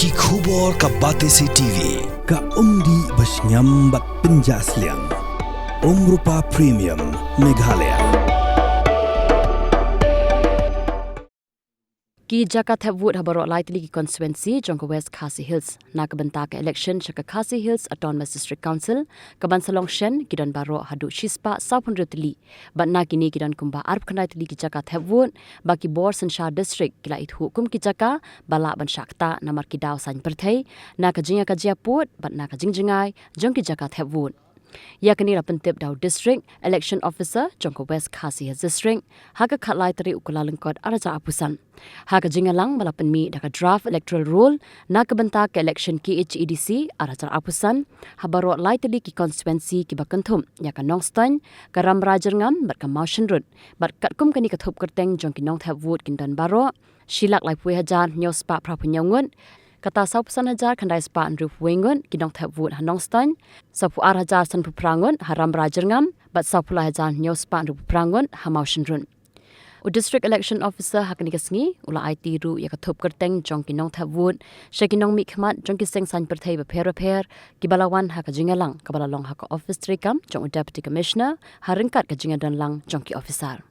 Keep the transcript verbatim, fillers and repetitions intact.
Ki khubor ka Batesi T V. Ka umdih ba shngiam bad pynjah sliang. Umrupa Premium Meghalaya. Ki jaka thep vote ha baroh lai tylli ki constituency jong ka West Khasi Hills na ka bynta ka election sha ka Khasi Hills Autonomous District Council, ka ban sa long shen, ki don baroh haduh shispah sawphew hynriew tylli. Bad na kine ki don kumba arphew khyndai tylli ki jaka thep vote ba ki bor synshar district ki la ithuh kum ki jaka ba lah ban shah ktah namar ki daw saiñ pyrthei na ka jingïakajia pud bad na ka jingjngai jong ki jaka thep vote. Ïa kane la pyntip da u District Election Officer jong ka West Khasi Hills District ha ka khatlai tarik u Kyllalyngkot arhajar arphew san. Ha ka jingïalang ba la pynmih da ka Draft Electoral Roll na ka bynta ka election K H A D C arhajar arphew san ha baroh lai tylli ki constituency kiba kynthup ïa ka Nongstoiñ, ka Rambrai Jyrngam bad ka Mawshynrut. Bad katkum kane ka thup kyrteng jong ki nongthep vote kin don baroh shi lak laiphew hajar hynñiew spah phraphew hynñiew ngut, kata sawphew san hajar khyndai spah hynriewphew wei ngut ki nongthep vote ha Nongstoiñ, sawphew ar hajar sanphew phra ngut ha Rambrai Jyrngam bad sawphew lai hajar hynñiew spah hynriewphew phra ngut ha Mawshynrut. U District Election Officer ha kane ka sngi u la aiti ruh ïa ka thup kyrteng jong ki nongthep vote sha ki nongmihkhmat jong ki seng saiñ pyrthei bapher bapher kiba la wan ha ka jingïalang kaba la long ha ka office treikam jong u Deputy Commissioner ha ryngkat ka jingïadonlang jong ki officer.